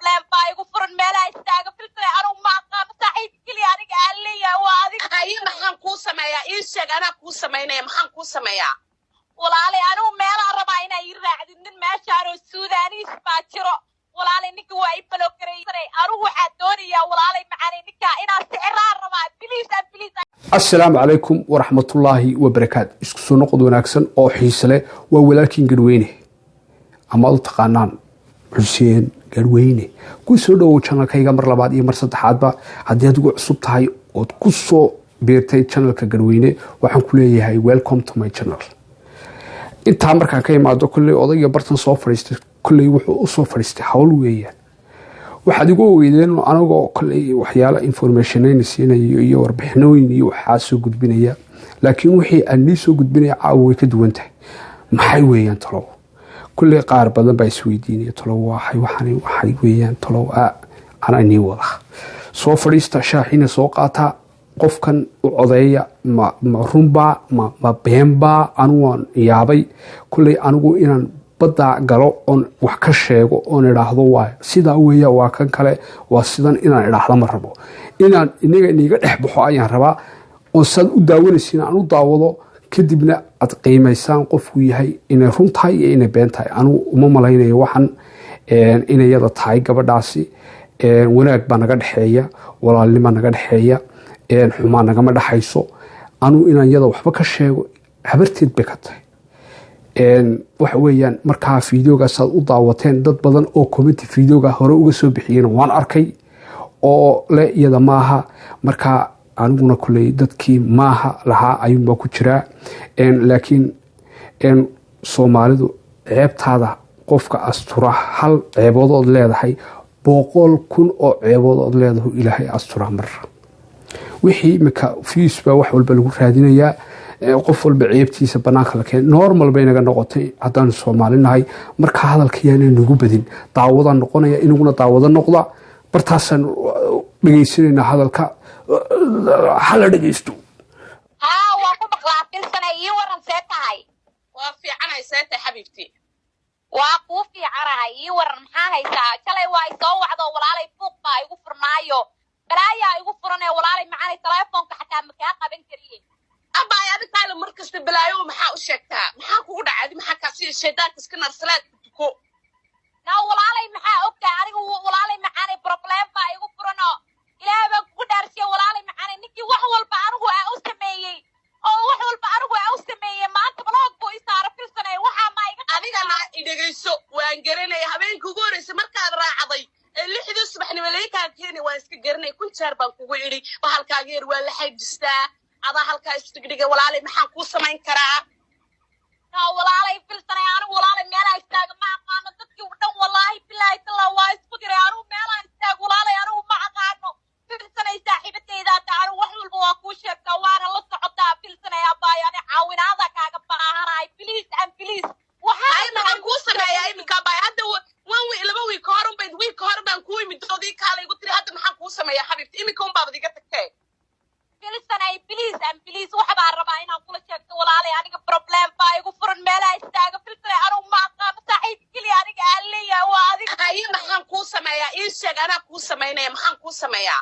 Problem baa igu furan, meelaha istaaga, Filsanay, anugu ma aqaano. Saaxiib keliya aniga aan leeyahay waa adiga. Haye, maxaan kuu sameeyaa? Ii sheeg, anaa kuu samaynaya. Maxaan kuu sameeyaa? Walaalay, anigu meelaa rabaa inaa ii raacdid. Nin meeshaanoo Suudaniis baa jiro, walaalay. Ninka waa i block garaysanay. Anigu waxaa doonayaa, walaalay macaanay, ninkaa inaa sixiraan rabaa. Please and please. Asalaamu calaykum waraxmatullaahi wabarakaat. Isku soo noqod wanaagsan oo xiise leh. Waa walaalkiin Garweyne, ama aad u taqaanaan Xuseen Garweyne. Ku soo dhowow channelkayga mar labaad iyo mar saddexaadba. Haddii aad ugu cusub tahay ood ku soo biirtay channelka Garweyne, waxaan ku leeyahay welcome to my channel. Intaa markaan ka imaado, kolley odayga bartan soo fadhiistay, kolley wuxuu usoo fadhiistay hawl weeyaan. Waxaad igu ogeydeen anagoo kolley waxyaalo informationayna siinayo iyo warbixinooyin iyo waxaa soo gudbinaya, laakiin wixii aan nii soo gudbinaya caawa way ka duwan tahay. Maxay weeyaan talow? Kolley qaar badan baa isweydiinaya, talow waxay waxani waxay weeyaan? Talow anaa inii wada soo fadhiista, shaaxina soo qaataa. Qofkan u codeeya, ma runbaa, ma beenbaa? Anigu waan yaabay. Kolley anigu inaan baddaa galo oon wax ka sheego oon idhaahdo waa sidaa weeya, waa kan kale, waa sidan, inaan idhaahdo ma rabo. Inaan inaga iniga dhex baxo ayaan rabaa, oon saad u daawanaysiin aan u daawado, kadibna aad qiimaysaan qofku yahay, inay run tahay iyo inay been tahay. Anigu uma malaynayo waxan inay yada tahay gabadhaasi. Wanaag baa naga dhexeeya, walaalnima naga dhexeeya, xumaa nagama dhexayso. Anugu inaan yada waxba ka sheego habarteed bay ka tahay. Waxa weeyaan, markaa videogaasaad u daawateen, dad badan oo comment videoga hore uga soo bixiyeen waan arkay oo le iyada maaha. Markaa aniguna kuley dadkii maaha lahaa ayuunbaa ku jiraa. Laakiin Soomaalidu ceebtaada qofka astura, hal ceeboodood leedahay, 100,000 oo ceebood ood leedahay Ilaahay asturaa. Mar wixii imika views baa wax walba lagu raadinayaa, qof walba ceebtiisa banaanka la keen, normal bay naga noqotay haddaanu Soomaalinahay. Marka hadalka yaana nagu badin, daawadaan noqonaya, inaguna daawado noqda. Bartaasaan dhegeysanayna, hadalka hala dhegeysto. Haa, waa ku maqlaa, Filsane. Ii waran, see tahay? Waa fiicanay. See tahay, xabiibti? Waa kuu fiicanahay. Ii waran, maxaa haysaa? Shalay waa isoo wacdo, walaalay. Buuq baa igu furnaayo, balaayaa igu furanee, walaalay macanay. Telefoonka xataa ma kaa qaban kariye. Abaay, adikaala mar kasta balaayo maxaa u sheegtaa? Maxaa kugu dhacay? Adi maxaa kaasiya? Shaydaanka iska naar, salaadka tuko. Na walaalay, maxaa ogtahay anigu? Walaalay macanay, problem baa igu furanoo Ilaahay baan kugu dhaarshiye. Walaalay macanay, ninkii wax walba anigu aa u sameeyey oo wax walba anigu aa u sameeyey, maanta block buu i saara. Filsanay, waxaa maa iga Adigana idhegayso, waan garanaya. Habeenkii ugu horreysay markaad raacday ee 6dii subaxnimo laga keeni, waan iska garanaya. Kun jeer baan kugu idhi, bahalkaaga yar waa la xajistaa. Adaa halkaa isdhigdhigay. Walaalay, maxaan kuu samayn karaa? Na walaalay Filsanay, anigu walaalay meelaa istaaga ma aqaano. Dadkii u dhan, wallaahi bilaahi tallaa, waa isku diray. Anigu meelaa istaag, walaalay, anigu ma aqaano. Filsanay, saaxiibadaydaa ta, anigu wax walba waa kuu sheegtaa, waana la socotaa. Filsanay abaayo, ani caawinaada kaaga baahanahay. Please and please. Hay, maxaan kuu sameeyaa iminka, abaay? Hadda one week, 2 week ka hor unbayd, week ka hor baan kuu imid, doodii kaala igu tiri. Hadda maxaan kuu sameeyaa, xabiibti? Iminka unbaabad iga tagtee. Filsanay, please and please, waxa baan rabaa inaan kula sheegto. Walaalay, aniga problem baa igu furan, meelaha istaaga. Filsanay, anigu ma aqaano. Saaxiib keliya aniga aan leeyahay waa adiga. Haye, maxaan kuu sameeyaa? Ii sheeg, anaa kuu samaynaya. Maxaan kuu sameeyaa?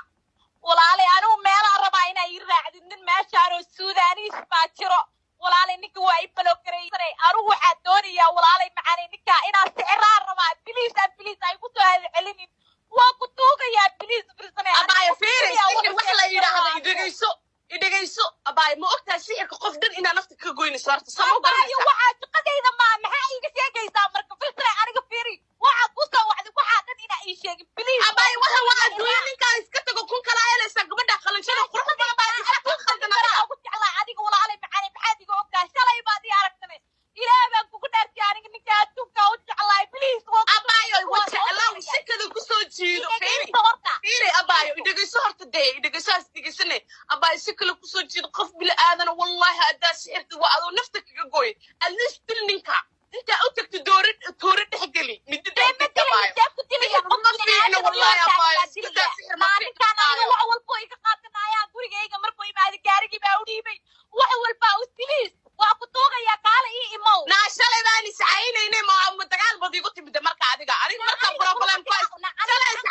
Walaalay, anigu meelaa rabaa inaa ii raacdid. Nin meeshaanoo Suudaniis baa jiro, walaalay. Ninka waa i block garaysanay. Anigu waxaa doonayaa, walaalay macanay, ninkaa inaa sixiraan rabaa. Please and please, ay ku soo hadcelinin, waa ku tuugayaa. Please, Filsanay. Abaayo, fiiri, sixir wax la yidhaahdo, idhegayso, idhegayso, abaay. Ma ogtahay sixirka qof dhan inaa nafta ka goynayso horta? Sama Abaayo, garanaysaa? Waxaa shaqadayda maa, maxaa iiga sheegaysaa marka? Filsanay, aniga fiiri, waxaa ku soo wacday waxaa dhan inaa ii sheegin, please. Abaay, waxan waa adduunyo. Ninkaa iska tago, kun kala helaysaa. Gabadha qalanjada qurux badan baa, maxaa ku khaldan adiga? Ugu jeclaa adiga, walaalay macanay. Maxaad iga ogtaa? Shalay baad ii aragtane. Ilaah baan kugu dhaartay, aniga ninka adduunka u jeclaay. Please, waa ku Abaayo, waa wajeclaaw, si kada kusoo jiido, fiiri. Idhegayso horta. Fiiri, abaayo, idhegayso horta dee, idhegayso, has dhegaysane. Abaayo, si kale kusoo jiido qof bili aadana, wallahi haddaa sixirta waa adoo nafta kaga gooy. At least dil ninka intaa u tagto, doore toore dhex geli, midi Dee dhex ma geli. dilaya? Abaayo, See ku dilaya? sixir Qof ma bini fiicno, aadam wallahi. loo Abaayo, taagnaa iska daa, dilaya. sixir ma fiicno. Maalinkaan aniga Abaayo, wax walbo iga qaadanayaan, gurigayga markuu imaado gaarigii baa u dhiibay, wax walbaa u. Please, waa ku tuugayaa, kaala ii imow. Naa shalay baan iscaynaynay, ma dagaal bad igu timid marka adiga? Aniga markaa problem ku hays shalay.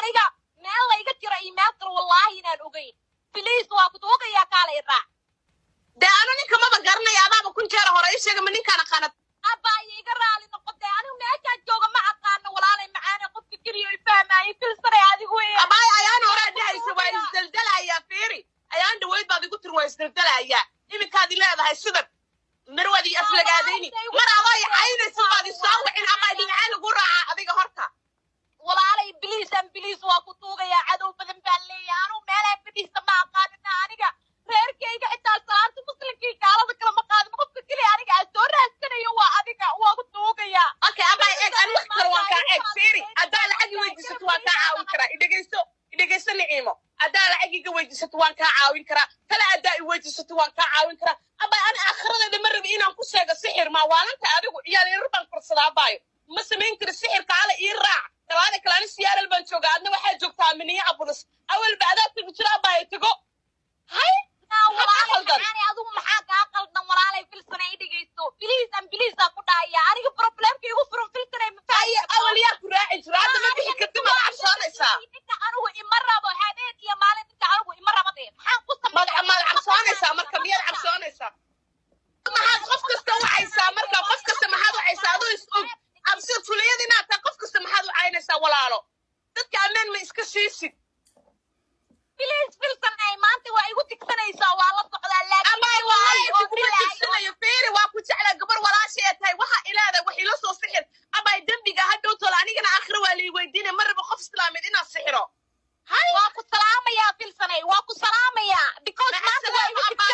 Aniga meel layga jiro iyo meel kale wallaahi inaan ogeyn. Please, waa ku tuugayaa, kaalay raac. Dee anu ninka maba garanaya, adaaba kun jeer hore ii sheega, ma ninkaan aqaana? Abaa iga raali noqotay, anigu meeshaan jooga ma aqaano. Walaalay macaane, qofka keliya i fahmaayay Filsanay adigu wey. Abaay, ayaan horaa dhahaysa waa isdaldalayaa. Fiiri, ayaan dhaweyd baad igu tiri waa isdaldalayaa, iminkaad i leedahay sidan marwaad i aflagaadayni. Mar adaa i caynaysa baad isoo wicin. Abaay, dhinacaa lagu raacaa adiga horta? Walaalay, please and please, waa ku tuugayaa. Cadow badan baan leeyahay, anigu meelaha fadhiista ma aqaanina. Aniga reerkayga xitaa salaanta muslimkii gaalada kale ma qaadin. Qofka keliya aniga aan soo raadsanayo waa adiga, waa ku tuugayaa. Okay abaay, eeg, ani wax kale waan kaa eeg. Fiiri, haddaa lacag i weydiisato waan kaa caawin karaa. Idhegeyso, idhegeyso Niciimo, haddaa lacag iga weydiisato waan kaa caawin karaa. Kale haddaa i weydiisato waan kaa caawin karaa. Abaay, ani aakhiradeeda ma rabi inaan ku sheego sixir maa waalanta. Adigu ciyaal yarar baan korsadaa abaayo, ma samayn kari sixirka. Ale ii raac talaada kale. Ani Siyaaral baan joogaa, adna waxaa joogtaa Minneapolis. Awalba adaa tegi jira abaayo, tago hay. Walaalay qaldan? Macaane, adigu maxaa kaa qaldan? Walaalay Filsanay, i dhegeyso, please and please aan ku dhahaya. Aniga problemka igu furan Filsanay ma Haye, awal yaa ku raaci jira? Hadda ma bixi karti, maad cabsoonaysaa? Ninka anigu ima rabo, habeen iyo maalin ninka anigu ima rabo. Dee maxaan ku maad maad cabsoonaysaa marka? Miyaad cabsoonaysaa? Maxaad qof kasta wacaysaa marka? Qof kasta maxaad wacaysaa adoo is og cabsi fuliyad inaad tahay? Qof kasta maxaad u caynaysaa walaalo? Dadka ammaan ma iska siisid? Please Filsanay, maanta waa igu tigsanaysaa, waa la socdaa, laakiin Amaay, wallaahi oo kuguma bilaahi tigsanayo. Fiiri, waa ku jeclaa, gabar walaashay ay tahay. Waxa ilaada wax ila soo sixir amaay, dembiga hadhow tolo anigana aakhiro waa lii weydiinay. Ma rabo qof islaameed inaad sixiro. Hay. Waa ku salaamayaa Filsanay, waa ku salaamayaa, because Maca maanta waa igu salaama.